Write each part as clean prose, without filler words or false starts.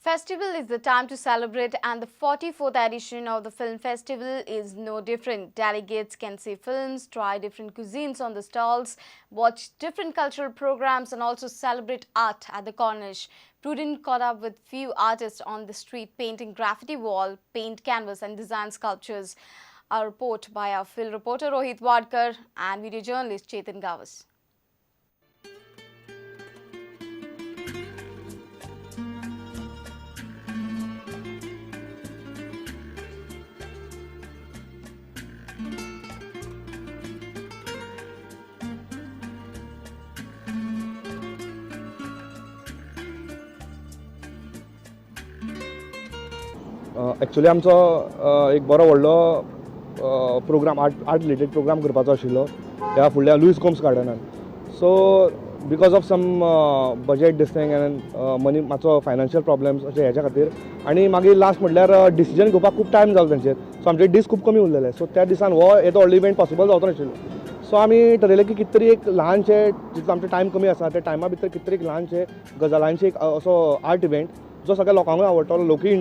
Festival is the time to celebrate, and the 44th edition of the film festival is no different. Delegates can see films, try different cuisines on the stalls, watch different cultural programs and also celebrate art at the Corniche. Prudent caught up with few artists on the street painting graffiti wall, paint canvas and design sculptures. A report by our field reporter Rohit Wadkar and video journalist Chetan Gawas. Actually आमचो एक बरो व्हडलो programme art related programme करपाचो आशिल्लो ह्या फुडल्या लुईस गोम्स गार्डनान. So because of some budget this thing and money मातसो फायनान्शियल प्रॉब्लम्स अशें हेच्या खातीर आनी मागीर लास्ट म्हटल्यार डिसिजन घेवपाक खूब टायम जालो तेंचेर. सो आमचे दीस खूब कमी उरलेले. सो त्या दिसान हो येदो व्हडलो इवेंट पॉसिबल जावचो नाशिल्लो. सो आमी ठरयलें की कितें तरी एक ल्हानशें, जितलो आमचो टायम कमी आसा त्या टायमा भितर कितें तरी एक ल्हानशें गजालांचें एक असो आर्ट इवेंट जो सगळ्या लोकांकूय आवडटलो, लोकूय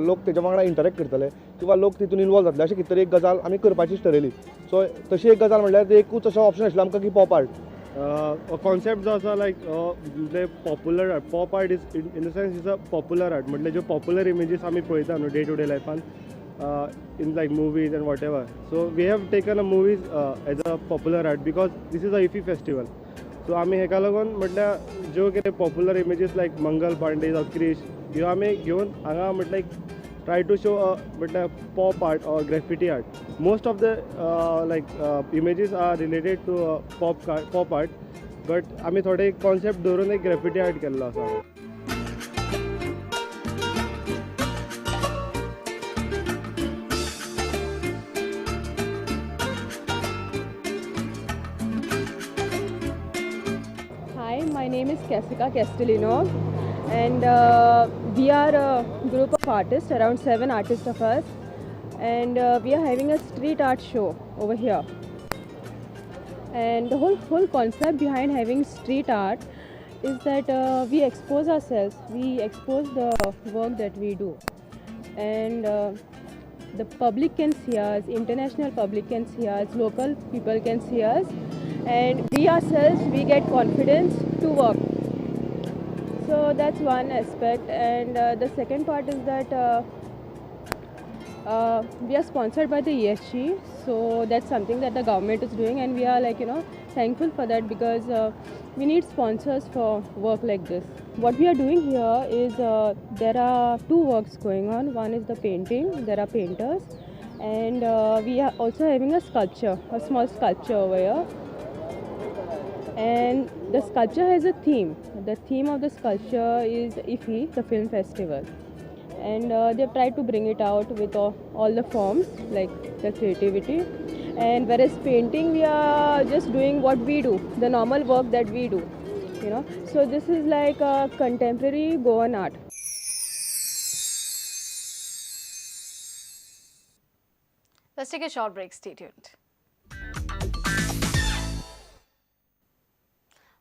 लोक तेच्या वांगडा इंटरेक्ट करतले किंवा लोक तितून इनवॉल्व जातले, अशें कितें तरी एक गजाल आमी करपाची ठरयली. सो तशी एक गजाल म्हणल्यार एकूच असो ऑप्शन आशिल्लो आमकां की पॉप आर्ट. कॉन्सेप्ट जो आसा लायक म्हणजे popular art, pop art is in the sense is a popular art, म्हटल्यार ज्यो पॉप्युलर इमेजीस आमी पळयता न्हू डे टू डे लायफान in like movies and whatever. So we have taken a movies as a popular art because this is a IFFI festival. So आमी हेका लागून म्हटल्यार ज्यो कितें popular images like Mangal Pandey जावं क्रिश ह्यो आमी घेवन हांगा म्हटल्यार ट्राय टू शो म्हटल्यार pop art or graffiti art. Most of the like images are related to pop art, but आमी थोडे कॉन्सेप्ट दवरून एक ग्रेफिटी आर्ट केल्लो आसा. My name is Kesika Castellino and we are a group of artists, around 7 artists of us, and we are having a street art show over here. And the whole concept behind having street art is that we expose ourselves, we expose the work that we do, and the public can see us, international public can see us, local people can see us, and we ourselves, we get confidence to work. So that's one aspect. And the second part is that we are sponsored by the ESG, so that's something that the government is doing, and we are like, you know, thankful for that, because we need sponsors for work like this. What we are doing here is there are 2 works going on. One is the painting, there are painters, and we are also having a sculpture, a small sculpture over here. And the sculpture has a theme. The theme of the sculpture is IFFI, the film festival. And they've tried to bring it out with all the forms, like the creativity. And whereas painting, we are just doing what we do, the normal work that we do, you know. So this is like a contemporary Goan art. Let's take a short break. Stay tuned.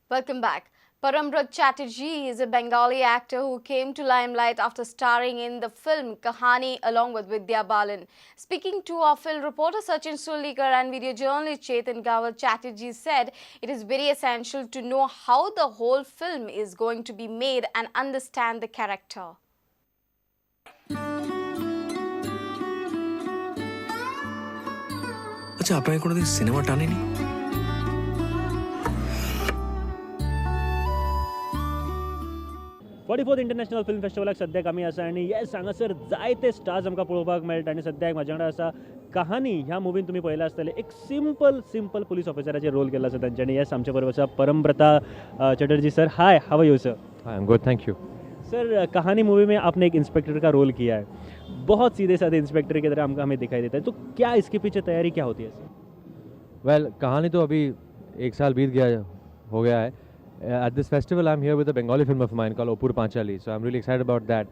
Welcome back. Parambrata Chatterjee is a Bengali actor who came to limelight after starring in the film Kahani along with Vidya Balan. Speaking to our film reporter Sachin Surlikar and video journalist Chetan Gawal, Chatterjee said it is very essential to know how the whole film is going to be made and understand the character. আচ্ছা, আপনাকে কোনোদিন cinema টানেনি? 44th international film फेस्टिवलाक सद्याक आमी आसा आनी येस हांगासर जायते stars आमकां पळोवपाक मेळटा. आनी सद्याक म्हाज्या वांगडा आसा कहानी ह्या मुवीन तुमी पळयला आसतलें, एक सिंपल सिंपल पुलीस ऑफिसराचेर रोल केल्लो आसा तांच्यांनी. येस आमचे बरोबर आसा Parambrata Chatterjee sir. Hi, how are you sir? I am good, thank you. Sir, Kahani movie में आपने एक इंस्पेक्टर का रोल किया है, बहुत सीधे साधे इंस्पेक्टर की तरह हमको हमें दिखाई देता है, तो क्या इसके पीछे तैयारी क्या होती है सर? वेल, कहानी तो अभी 1 साल बीत गया हो गया है. At this festival, I'm here with a Bengali film of mine called Opur Panchali, so I'm really excited about that.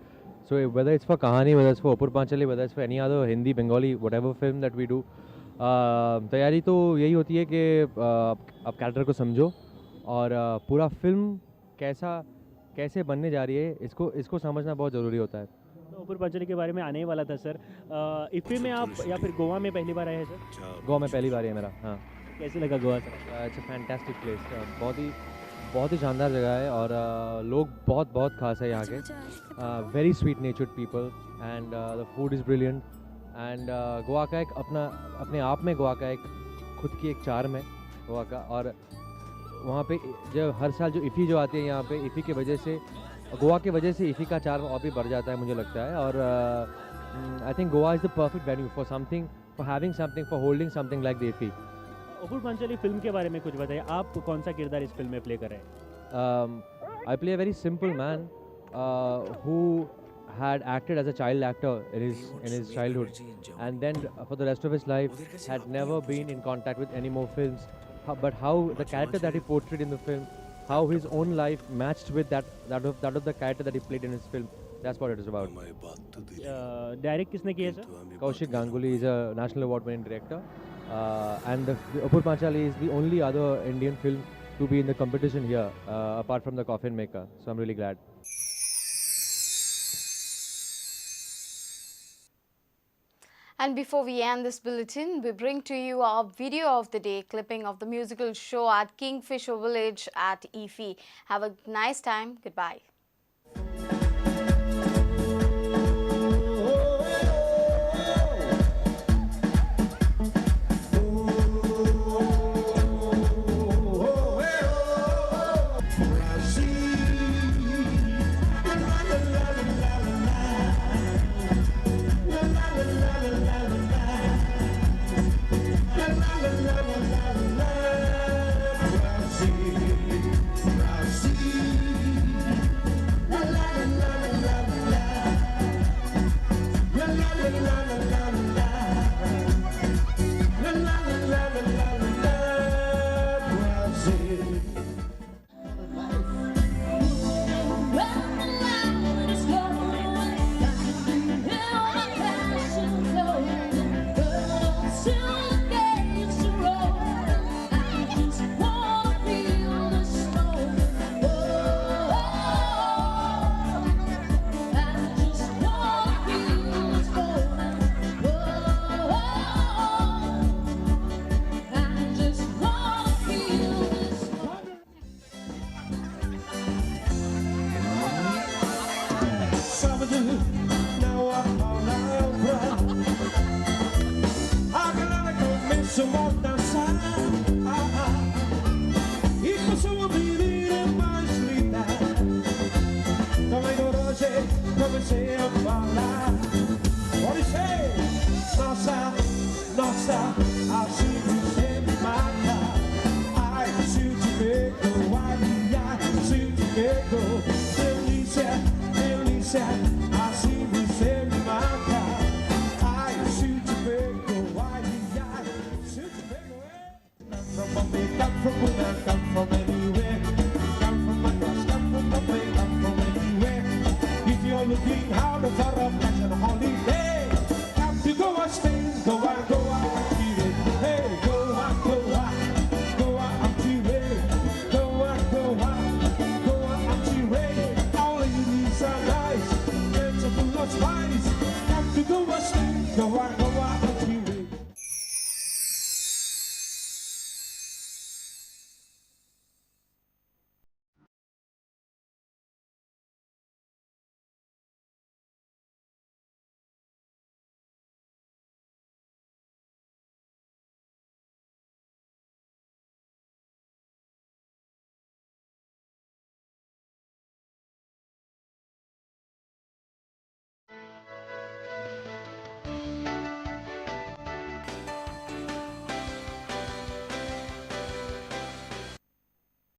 So whether it's for Kahani, whether it's for Opur Panchali, whether it's for any other Hindi, Bengali, whatever film that we do, तैयारी तो यही होती है कि आप character को समझो और पूरा film कैसा कैसे बनने जा रही है, इसको इसको समझना बहुत ज़रूरी होता है। तो ओपुर पांचाली के बारे में आने ही वाला था सर। इफ़ी में आप या फिर गोवा में पहली बार आए हैं सर? गोवा में पहली बार है मेरा, हाँ। कैसे लगा Goa sir? It's a fantastic place, बहुत ही शानदार जगह है और लोग बहुत बहुत खास है यहाँ K, very sweet natured people and the food is brilliant and Goa का एक अपना, अपने आप में गोवा का एक खुद की एक चार्म है गोवा का। और वहाँ पे जब हर साल जो इफ़ी जो आती है यहाँ पे, इफ़ी के वजह से, गोवा के वजह से इफ़ी का चार्म और भी बढ़ जाता है मुझे लगता है। और I think Goa is the perfect venue for something, for having something, for holding something like the IFFI. Opur Panchali film K बारे में कुछ बताइए, आप कौन सा किरदार इस फिल्म में प्ले कर रहे हैं? I play a very simple man who had acted as a child actor in his childhood and then for the rest of his life had never been in contact with any more films. But how the character that he portrayed in the film, how his own life matched with that of the character that he played in his film, that's what it is about. Direct किसने किया है sir? Kaushik Ganguly is a national award winning director and the Opur Panchali is the only other Indian film to be in the competition here apart from The Coffin Maker, so I'm really glad. And before we end this bulletin, we bring to you our video of the day, clipping of the musical show at Kingfisher Village at IFFI. Have a nice time. Goodbye. Sábado não há palavra. A galera começou a dançar e passou a menina mais linda. Também por hoje comecei a falar. Pode ser, nossa, nossa, assim você me mata. Ai, se eu te pego, ai, ai, se eu te pego, delícia, delícia.